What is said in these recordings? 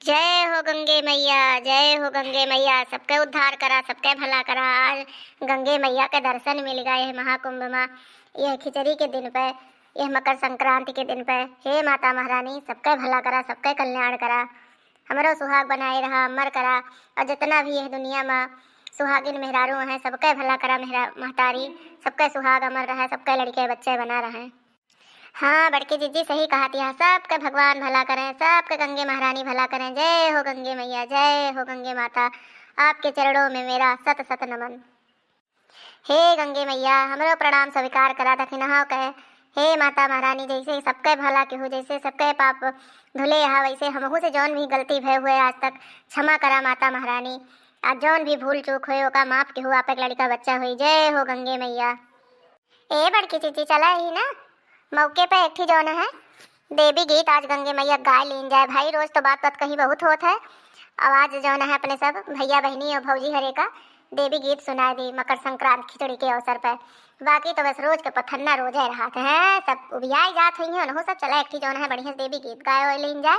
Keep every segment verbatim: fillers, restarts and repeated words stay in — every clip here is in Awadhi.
जय हो गंगे मैया, जय हो गंगे मैया, सबके उद्धार करा, सबके भला करा। आज गंगे मैया के दर्शन मिल गए है महाकुंभ मा, यह खिचड़ी के दिन पे, यह मकर संक्रांति के दिन पे। हे माता महारानी, सबके भला करा, सबके कल्याण करा, हमरो सुहाग बनाए रहा, अमर करा। और जितना भी यह दुनिया मा सुहागिन मेहरारू हैं, सबके भला करा मेहरा-, महतारी, सबके सुहाग अमर रहे, सबके लड़के बच्चे बना रहे। हाँ बड़की जीजी, सही कहा तिया, सबके भगवान भला करें, सबके गंगे महारानी भला करें। जय हो गंगे मैया, जय हो गंगे माता, आपके चरणों में मेरा शत शत नमन। हे गंगे मैया, हमरो प्रणाम स्वीकार करा, दखिनहा कहे। हे माता महारानी, जैसे सबके भला केहू, जैसे सबके पाप धुले हा, वैसे हमहू से जौन भी गलती भय हुए आज तक, क्षमा करा माता महारानी। आ जौन भी भूल चूक होए, ओका माफ केहू, आपे के लड़का बच्चा होई। जय हो गंगे मैया। ए बड़की जीजी, चला ही ना, मौके पे एक ठी जौन है देवी गीत आज गंगे मैया गाय लीन जाए। भाई, रोज तो बात बात कहीं बहुत होत है, अब आज जौन है अपने सब भैया बहनी और भौजी हरे का देवी गीत सुनाए दी मकर संक्रांत खिचड़ी के अवसर पे। बाकी तो बस रोज के पथन्ना रोजे रहत हैं, सब उबियाई जात हुई हैं, उनहु सब। चला एक ठी जौन है बढ़िया से देवी गीत गाए और लीन जाए,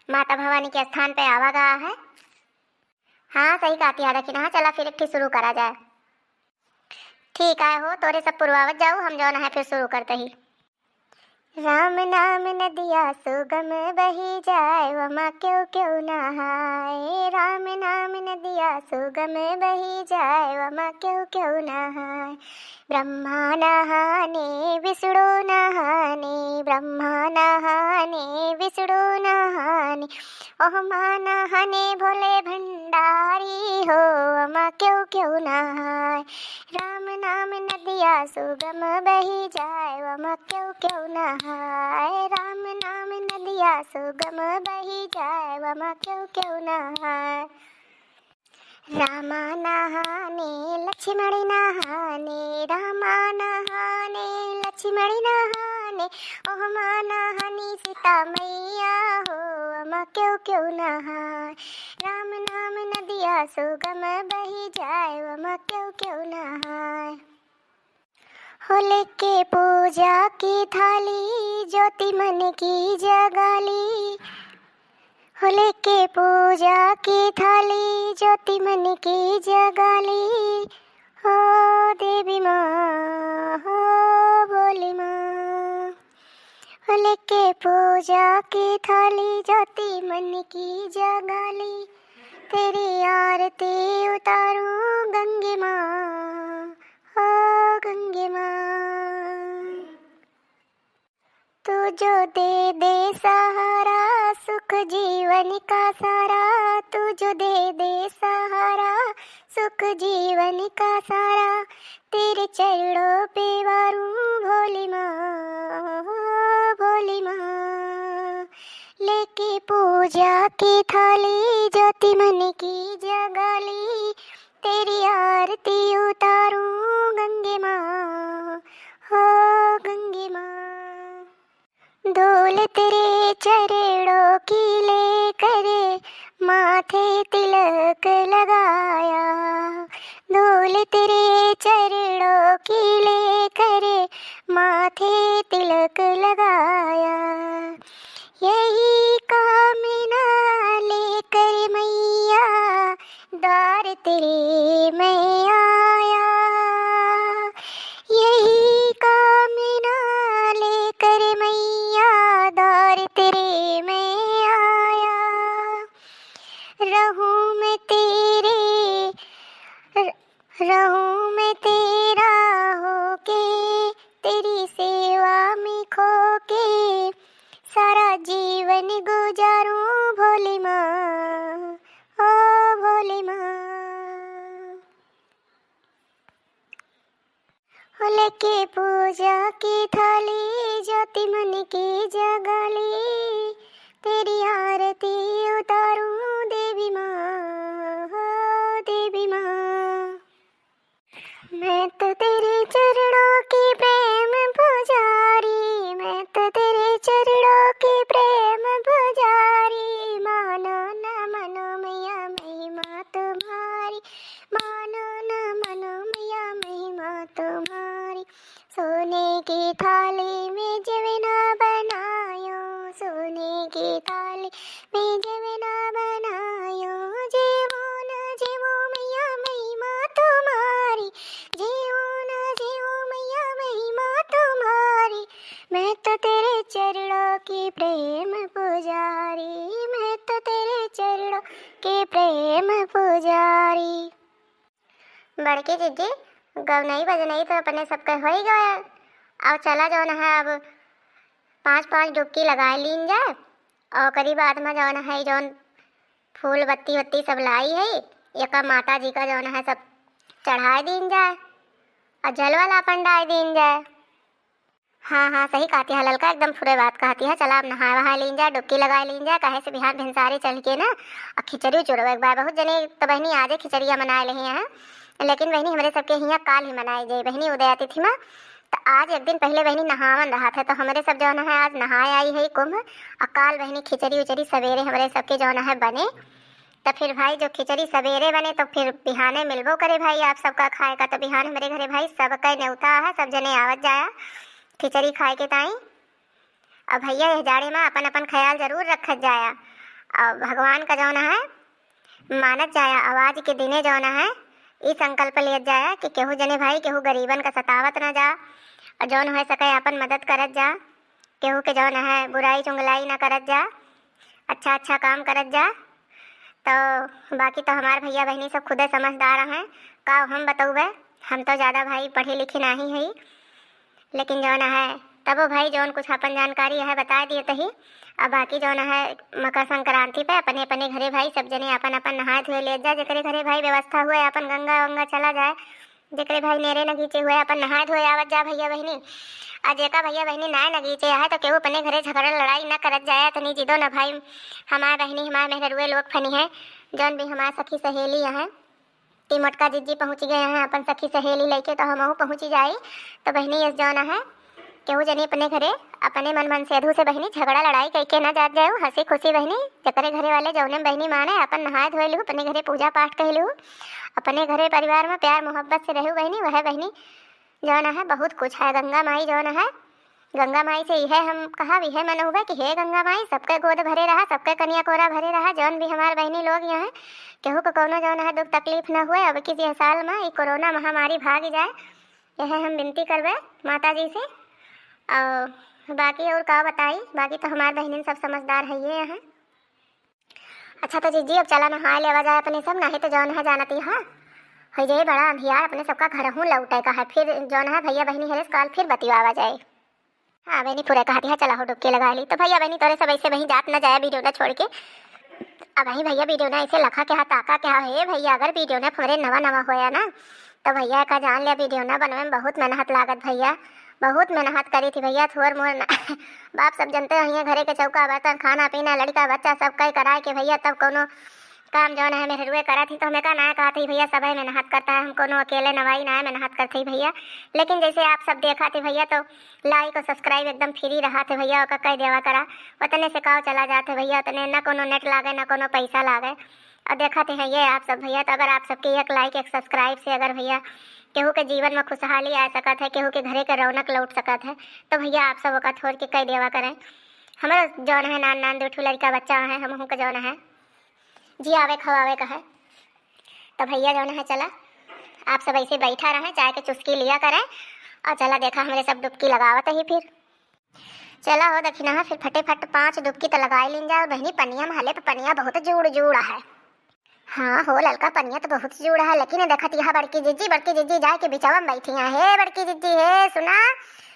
माता भवानी के स्थान पे आवा गा है। हाँ सही कहती है, लेकिन हाँ चला फिर एक ठी शुरू करा जाए। ठीक आए हो, तोरे सब पुरवावत जाऊ, हम जौन है फिर शुरू करते ही। राम नाम नदिया सुगम बही जाए, वमा क्यों क्यों नहाए। राम नाम नदिया सुगम बही जाए, वमा क्यों क्यों नहाए। ब्रह्मा नहाने विष्णु नहाने, ब्रह्मा नहाने विष्णु नहाने, ओहमा नहाने भोले भंडारी हो, वमा क्यों क्यों नहाए। राम नाम नदिया सुगम बही जाए, वमा क्यों क्यों नहाए। राम नाम नदिया सुगम बही जाए, वमा क्यों क्यों नहाए। रामा नहाने लक्ष्मण नहाने, रामा नहाने लक्ष्मण नहाने, ओहमा नहानी सीता मैया हो, वमा क्यों क्यों नहाए। राम नाम नदिया सुगम बही जाए, वमा क्यों क्यों नहाए। हो लेके पूजा की थाली, ज्योति मन की जगाली। हो लेके पूजा की थाली, ज्योति मन की जगाली। हो देवी माँ, हो भोली माँ। हो लेके पूजा की थाली, ज्योति मन की जगाली। तेरी आरती उतारूं गंगे माँ, ओ गंगे माँ। तू जो दे दे सहारा सुख जीवन का सारा, तू जो दे दे सहारा सुख जीवन का सारा। तेरे चरणों पे वारूं भोली माँ, ओ भोली माँ। लेके पूजा की थाली, ज्योति मन की जगाली। तेरी आरती उतारूं गंगे माँ, हो गंगे माँ। धूल तेरे चरणों की लेकर माथे तिलक लगाया। धूल तेरे चरणों की लेकर माथे तिलक लगाया। यही कामना लेकर मैया द्वार तेरे मैं आया। यही कामना लेकर मैया द्वार तेरे मैं आया। रहूं मैं तेरे, र-, रहूं मैं तेरा होके, तेरी सेवा में खोके, सारा जीवन गुजारूं भोली माँ, ओ भोली माँ। हो लेके पूजा की थाली, ज्योति मन की जगाली। तेरी आरती उतारूं देवी माँ, हो देवी माँ। मैं तो तेरे चरणों की प्रेम पुजारी, मैं तो तेरे चरणों की प्रेम पुजारी। मानो न मानो मैया महिमा तुम्हारी, मानो न मानो मैया महिमा तुम्हारी। सोने की थाली में जवेना बनायो, सोने की थाली में जवना बनायो, जेवो न जेवो मैया महिमा तुम्हारी, जेवो न जेवो मैया महिमा तुम्हारी, मैं तो तेरे चरणों की प्रेम पुजारी, मैं तो तेरे चरणों की प्रेम पुजारी। बड़की जिज्जी, गवनई बजनई तो अपने सबके होई गए। अब चला जौन है, अब पाँच पाँच डुबकी लगाए लीन जाए, और ओकरी बाद में जौन है, जौन फूल बत्ती वत्ती सब लाई है, एका माता जी का जौन है, सब चढ़ाए दीन जाए, और जल वाला अपन डाल दीन जाए। हाँ, हाँ, सही कहती है ललका, एकदम फुरे बात कहती है। चला, अब नहाए वहाए लीन जाए, डुबकी लगाए लीन जाए, काहे से बिहान भिनसारे चल के ना, आ खिचड़ी उचड़ो एक बार। बहुत जने तो बहिनी आजे खिचड़िया मनाए लेहे हैं, लेकिन बहिनी, हमरे सबके हियाँ काल ही मनाए जाए बहिनी, उदय तिथि में। तो आज एक दिन पहले बहिनी नहावन रहा था, तो हमरे सब जौन है, आज नहाए आई है कुंभ, आ काल बहिनी खिचड़ी उचड़ी सवेरे हमरे सबके जौन है बने। तो फिर भाई, जो खिचड़ी सवेरे बने, तो फिर बिहाने मिलबो करे भाई आप सबका खाए का। तो बिहान हमरे घरे भाई सबका नेवता है, सब जने आवत जाया, खिचड़ी खाए के ताई। और भैया, यह जाड़े में अपन अपन ख्याल जरूर रखत जाया, और भगवान का जौन है, मानत जाया, और आज के दिने जौन है, ई संकल्प लेत जाया कि केहू जने भाई, केहू गरीबन का सतावत ना जा, और जौन हो सके, अपन मदद करत जा, केहू के जौन है, बुराई चुंगलाई ना करत जा, अच्छा अच्छा काम करत जा। तो बाकी तो हमार भैया बहिनी सब खुदे समझदार हैं, का हम बतौबे, हम तो ज़्यादा भाई पढ़ी लिखी नाही है, लेकिन जौन है, तबो भाई जौन कुछ अपन जानकारी है, बता दिए तही। अब बाकी जौन है, मकर संक्रांति पे अपने अपने घरे भाई सब जने अपन अपन नहाए धोए ले जा, जेकरे घरे भाई व्यवस्था हुए अपन गंगा वंगा चला जाए, जेकरे भाई नेरे नगीचे हुए अपन नहाए धोए आवत जा भैया बहिनी। आ जेका भैया बहिनी नाय नगीचे है, तो केहू अपने घरे झगड़ा लड़ाई ना करत जाए, तनी जिदो ना भाई, हमार बहिनी, हमार मेहरुए लोग फनी है, जौन भी हमार सखी सहेली है। ती मोटका जिज्जी पहुँच गए हैं अपन सखी सहेली लेके, तो हमहू पहुँच जाई। तो बहिनी, यस जौन है, केहू जनी अपने घरे अपने मन मन से अधू से बहिनी झगड़ा लड़ाई कइके ना जात जाऊ। हँसी खुशी बहिनी, जकरे घरे वाले जौने बहिनी माने, अपन नहाए धोए लू, अपने घरे पूजा पाठ कइ लू, अपने घरे परिवार में प्यार मोहब्बत से रहू बहिनी, वह बहिनी जौन है बहुत कुछ है। गंगा माई जौन है, गंगा माई से इहे हम कहब, इहे मनौबे कि हे गंगा माई, सबके गोद भरे रहा, सबके कनिया कोरा भरे रहा, जौन भी हमार बहिनी लोग यहाँ, केहू को कौनो जौन है दुख तकलीफ न हुए। अब की यह साल में ई कोरोना महामारी भाग जाए, यह हम विनती करबे माता जी से। और बाकी और का बताई, बाकी तो हमार बहिनिन सब समझदार है ये यहाँ। अच्छा तो जिज्जी, अब चला नहाए लेवा जाए अपने सब, नहीं तो जौन है जानती है, हो जाए बड़ा अंधियार, अपने सबका घर हूँ लौटे का है, फिर जौन है भैया बहिनी हेले काल फिर बतियावा जाए। हाँ बहिनी, पूरे कहती है, चला हो डुबकी लगा ली। तो भैया बहिनी तोरे सब ऐसे वहीं जात न जाए वीडियो ना छोड़ के। अब वहीं भैया वीडियो ना ऐसे लखा के हा, ताका के हा, हे भैया, अगर वीडियो ना हमरे नवा नवा होया ना, तो भैया का जान लिया, वीडियो ना बनवे में बहुत मेहनत लागत भैया, बहुत मेहनत करी थी भैया, थोर मोर ना बाप सब जनते हैं, घरे के चौका बर्तन, खाना पीना, लड़का बच्चा सब कई कराए के भैया, तब कौनो काम जौन है मेहरुए करत ही, तो हमें का ना कहत ही भैया, सबै मेहनत करता है, हम कोनो अकेले नवाई ना है, मेहनत करते ही भैया। लेकिन जैसे आप सब देखा थे भैया, तो like और subscribe एकदम free रहा थे भैया, ओका कह देवा करा, उतने से काव चला जात है भैया, उतने ना कोनो net लागे, ना कोनो पैसा लागे। और देखा थे हैं ये आप सब भैया, तो अगर आप सबके एक like, एक subscribe से अगर भैया केहू के जीवन में खुशहाली आ सकत है, केहू के घरे के रौनक लौट सकत है, तो भैया आप सब ओका थोड़ के कह देवा करें। हमारा जौन है नान नान दो ठो लड़का बच्चा है, हमहू का जौन है जियावे खवावे का है। तो भैया जौन है चला, आप सब ऐसे बैठा रहें, चाय के चुस्की लिया करें, और चला देखा हमरे सब डुबकी लगावत ही फिर। चला हो दखिनहा, फिर फटे फट पाँच डुबकी तो लगाए लीन जाए। और बहिनी पनिया में हले पे पनिया बहुत जूड़ जूड़ है। हाँ हो ललका, पनिया तो बहुत जूड़ है, लेकिन देखत यहाँ बड़की जिज्जी, बड़की जिज्जी जाए के बिचवा में बैठी हैं। हे बड़की जिज्जी, हे सुना,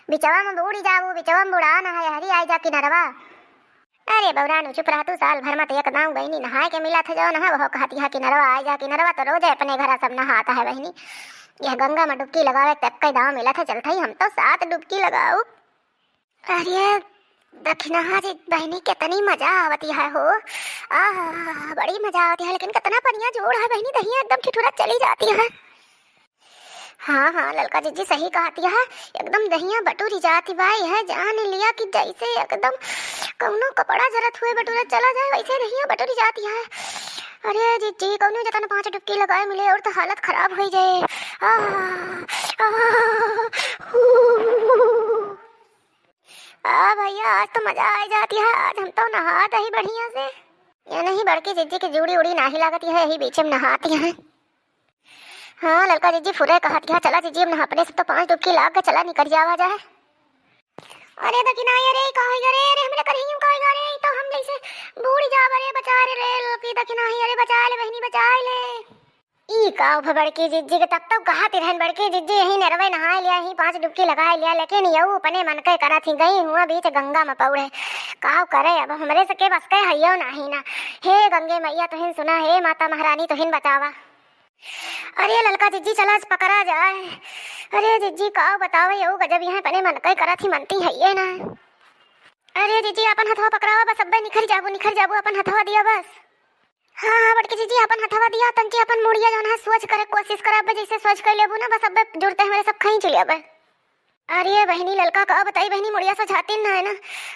बिचवा में बूड़ी जाबू, बिचवा में बुड़ान है, हरी आई जा किनरवा। अरे बौरानू चुप रह तू, साल भर में तो एक दाँव गईनी नहाए के मिला था जौन है, वह कहती है किनरवा आई जा, किनरवा तो रोज अपने घरा सब नहाता है बहिनी। यह गंगा में डुबकी लगावे तक कई दाँव मिला था, चलता ही हम तो सात डुबकी लगाऊ। अरे दखिनहा जी बहिनी, कितनी मजा आवती है हो, आह बड़ी मजा आवती है, लेकिन कितना पनिया जोड़ है बहिनी, दहिया एकदम ठिठुरा चली जाती है। हाँ हाँ ललका जिज्जी सही कहती है, एकदम दहिया बटुरी जाती बा, यह जान लिया कि जैसे एकदम कौनो कपड़ा जरत हुए बटुरा चला जाए, वैसे दहिया बटुरी जाती है। अरे जिज्जी, कौनो जतन पाँच डुबकी लगाए मिले और तो हालत खराब हो जाए। आह, आह, हू। आ भैया, आज तो मजा आ जाती है, आज हम तो नहा दही बढ़िया से। ये नहीं बड़की जिज्जी की जूड़ी उड़ी नाही लागत है, यही बीच में नहाती है। हाँ ललका जिज्जी फुरे कहत है, चला जिज्जी अब नहा अपने से तो पाँच डुबकी लाग के चला निकल जावा जाए। अरे दखिनाही, अरे का होई गा रे, अरे हमरे करहियो का होई गा रे, ई तो हम जैसे बूड़ जाब रे, बचा रे, रे ललकी दखिनाही, अरे बचा ले बहिनी, बचा ले। ई का भ बड़की जिज्जी के, तब तो कहत रहन बड़की जिज्जी यही नरवे नहाए लिया, यही पाँच डुबकी लगाए लिया, लेकिन यऊ अपने मन के करत ही गई हुआ बीच गंगा में पौड़े। का करे अब, हमरे से के बस के हइयो नाही ना। हे गंगे मैया तुहिन सुना, हे माता महारानी तुहिन बचावा। अरे ललका जिज्जी चला आज पकड़ा जाए। अरे जिज्जी का बतावे यऊ गजब, यहाँ अपने मन के करत ही मनती हइये ना। अरे जिज्जी अपन हथवा पकड़ावा बस, अब्बे निखर जाबू, निखर जाबू, अपन हथवा दिया बस। हाँ हाँ बड़की जिज्जी अपन हथवा दिया, तनकी अपन मुड़िया जौन है सोझ करे कोशिश करा, अब्बे जैसे सोझ कर लेबू ना बस अब्बे जुड़ते हमरे सब खींच लेबे। अरे बहिनी ललका का बताई बहिनी, मुड़िया सोझाती ना है ना।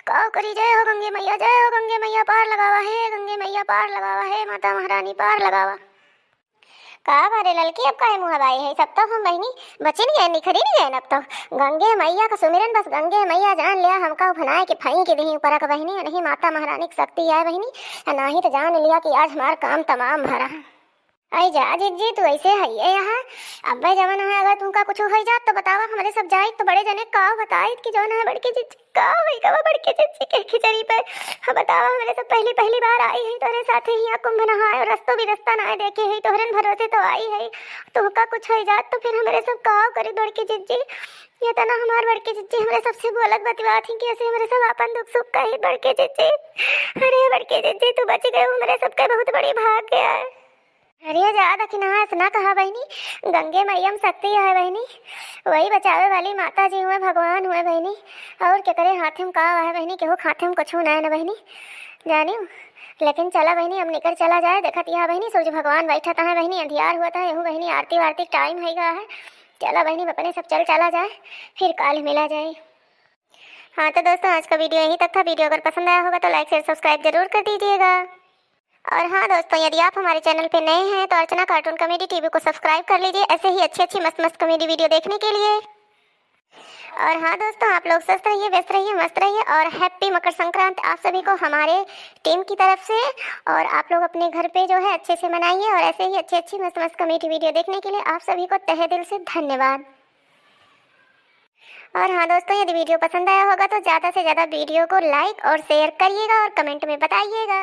का करी, जय हो गंगे मैया, जय हो गंगे मैया, पार लगावा हे गंगे मैया, पार लगावा हे माता महारानी, पार लगावा। का बारे ललकी, अब काहे मुँह बाई है? सब तो हम बहिनी बचिन गए, निखरिन गए। अब तो गंगे मैया का सुमिरन, बस गंगे मैया जान लिया हमका उफनाए के फई के दही ऊपर का बहिनी, नहीं माता महारानी की शक्ति आए बहिनी, आ नाही तो जान लिया कि आज हमार काम तमाम भरा। आई जा जिज्जी, तू ऐसे हइये यहाँ। अब्बे जवन है, अगर तुमका कुछ हो जात तो बतावा, हमरे सब जाइत तो बड़े जने का बताइत कि जवन है बड़की जिज्जी का होई गवा बड़की जिज्जी के खिचड़ी पे। हाँ, बतावा, हमरे सब पहली, पहली बार आई है तोहरे साथे हियाँ कुंभ नहाए, और रस्तो भी रस्ता ना देखे है, तोहरन भरोसे तो आई है। तोहका कुछ हो जात तो फिर हमरे सब का करी बड़की जिज्जी? ये तना हमार बड़की जिज्जी हमरे सबसे बोलत बतियात ही कि ऐसे हमरे सब आपन दुख सुख कही बड़की जिज्जी। अरे बड़की जिज्जी, तू बच गए, हमरे सबके बहुत बड़ी भाग्य है। अरे जा दखिनहा, ऐसे ना कहा बहिनी, गंगे मैया में शक्ति है बहिनी, वही बचावे वाली माता जी हुए, भगवान हुए बहिनी, और केकरे हाथे में का है बहिनी, केहू के हाथे में कुछ ना है ना बहिनी, जानियो। लेकिन चला बहिनी, अब निकल चला जाए, देखत यहाँ बहिनी सूरज भगवान बैठत है बहिनी, अंधियार हुआ था, यहू बहिनी आरती वारती टाइम है गा है, चला बहिनी अपने सब चल चला जाए, फिर काल मिला जाए। हाँ तो दोस्तों, आज का वीडियो यहीं तक था। वीडियो अगर पसंद आया होगा तो लाइक शेयर सब्सक्राइब जरूर कर दीजिएगा। और हाँ दोस्तों, यदि आप हमारे चैनल पे नए हैं तो अर्चना कार्टून कॉमेडी टीवी को सब्सक्राइब कर लीजिए ऐसे ही अच्छी अच्छी मस्त मस्त कॉमेडी वीडियो देखने के लिए। और हाँ दोस्तों, आप लोग स्वस्थ रहिए, व्यस्त रहिए, मस्त रहिए और हैप्पी मकर संक्रांति आप सभी को हमारे टीम की तरफ से। और आप लोग अपने घर पे जो है अच्छे से मनाइए और ऐसे ही अच्छी अच्छी मस्त मस्त कॉमेडी वीडियो देखने के लिए आप सभी को तहे दिल से धन्यवाद। और हाँ दोस्तों, यदि वीडियो पसंद आया होगा तो ज़्यादा से ज़्यादा वीडियो को लाइक और शेयर करिएगा और कमेंट में बताइएगा।